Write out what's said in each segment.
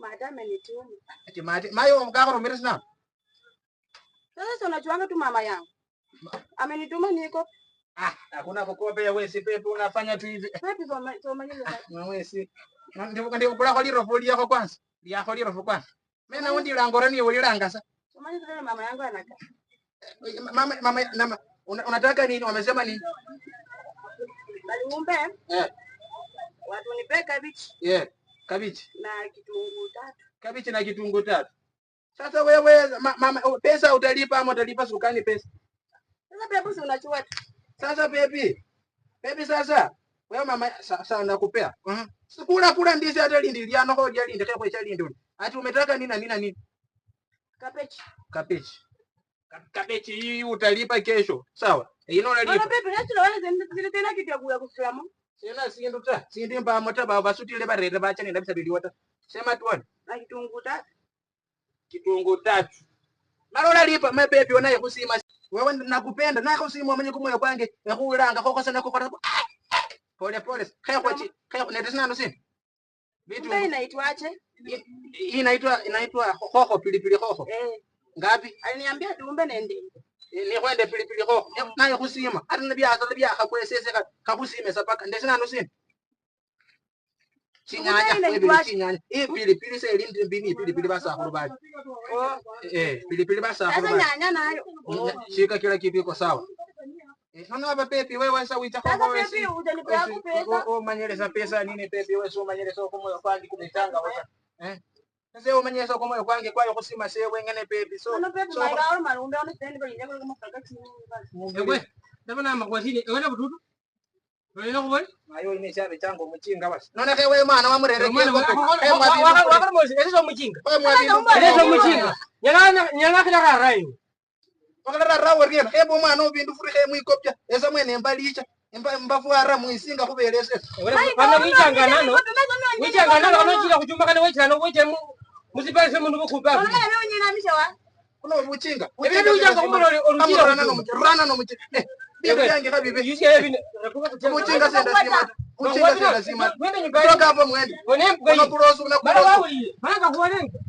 Mata amenituma. Ati mate mayo mkakhurumire sina. Sasa si unajuanga tu mama yangu. Amenituma niko. Ah, hakuna kukopa wewe si pepe unafanya tu hivi. Pepi soma soma nyinyi. Wewe si. Ndio ndio kula kwa lirofu liyako kwanza. Liyako lirofu kwanza. Mimi na undi langora ni ulilanga sa. Soma nyinyi vile mama yangu anakaa. Mama mama na, unataka nini? Wamesema nini? Bali umbe Eh, watu nipe kabichi yeah. Kabichi. na kitunguu tatu. Kabichi na kitunguu tatu. Sasa wewe mama pesa utalipa ama utalipa sukani pesa? Sasa pepi si unajua tu. Sasa pepi. Pepi sasa. Wewe mama sasa nakupea. Sikula kula ndizi hata lindi liano hoja lindi kwa cha lindi. Ati umetaka nini na nini na nini? Kabechi. Kabechi. Kabechi hii utalipa kesho. Sawa? Ino Ona unalipa. pepi nasilo wana zile tena kitu ya kuya kusilamu. Sina sindu ta. Sindi mba mota ba basutile barere bacha nenda bisabiliwa ta. Sema tuone. Na kitunguu tatu. Kitunguu tatu. Mara unalipa mapepi unaye kusima. Wewe nakupenda na kusima mwenye kumoyo kwange ekhulanga khokhosa nakukhola. Pole pole. Khekho chi khekho netesina ndo sini. Vitu Kumbe inaitwaje? hii inaitwa hoho pilipili hoho. Eh, Ngapi? aliniambia tuumbe nende. Ni kwende pilipili hoho. Naye kusima. Ati nabya nabya khakwesese khakusime sapaka ndesina ndo sini. Chinyanya Kumbe wewe inaitwaje? chinyanya. Hii pilipili se lindi mbini pilipili basakhulu bali. Oh, Eh, pilipili basakhulu sasa bali. nyanya nayo. Oh. Shika kila kitu iko sawa. Eh, nono hapa pepi wewe sasa uita Sasa kwa wewe. pepi utanipea pesa. O manyeleza pesa nini pepi wewe sio manyeleza kwa moyo kwangi kumitanga wewe. Eh. Sasa wewe manyeleza kwa moyo kwangi kwayo kusima sewe wengene pepi so. Ono pepi so maika oro marumbe ono sendi kwa inja kwa mafaka chini. Ewe, ndabona makwasini, ewe na bututu. Wewe kubali? Mayo ine chabe chango muchinga basi. Nona ke wewe mwana wamurere Mwana ke. wakati mosi, esiso muchinga. Wewe mwabi. Esiso muchinga. Nyana nyana kila karayo. Wakalala rawo riena. Ebo mwana obindu furi he mwikopya. Esa mwene mbalicha. Emba mbafuara mwisinga kubelese. Bana wichanga nano. Wichanga nano kano chila kuchumba kana wichana no wiche mu musipalise mundu bukupa. Ono wewe unyinamisha wa? Kuno buchinga. Ebyo wichanga kumbona oluchila. Rana no muchinga. Rana no muchinga. Eh, bibi yange kabibi. Yusi ebine. Muchinga senda sima. Muchinga senda sima. Mwende nyumbani. Toka hapo mwende. Wone Kuna kurosu na Mara kurosu. wawuli. Mara kuwalenga.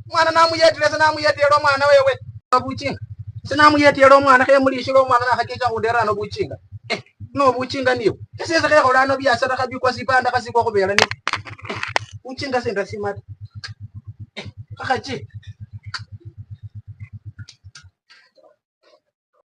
Mwana namuyetile sinamuyetile mwana wewe. Buchinga. Sinamuyetile mwana khemulishile omwana nakhakecha khundera no buchinga. Eh, no buchinga niyo. Esese khekhola no biasara khabikwa sipanda khasikwa khubela ni. Buchinga senda sima. Eh, khakhachi.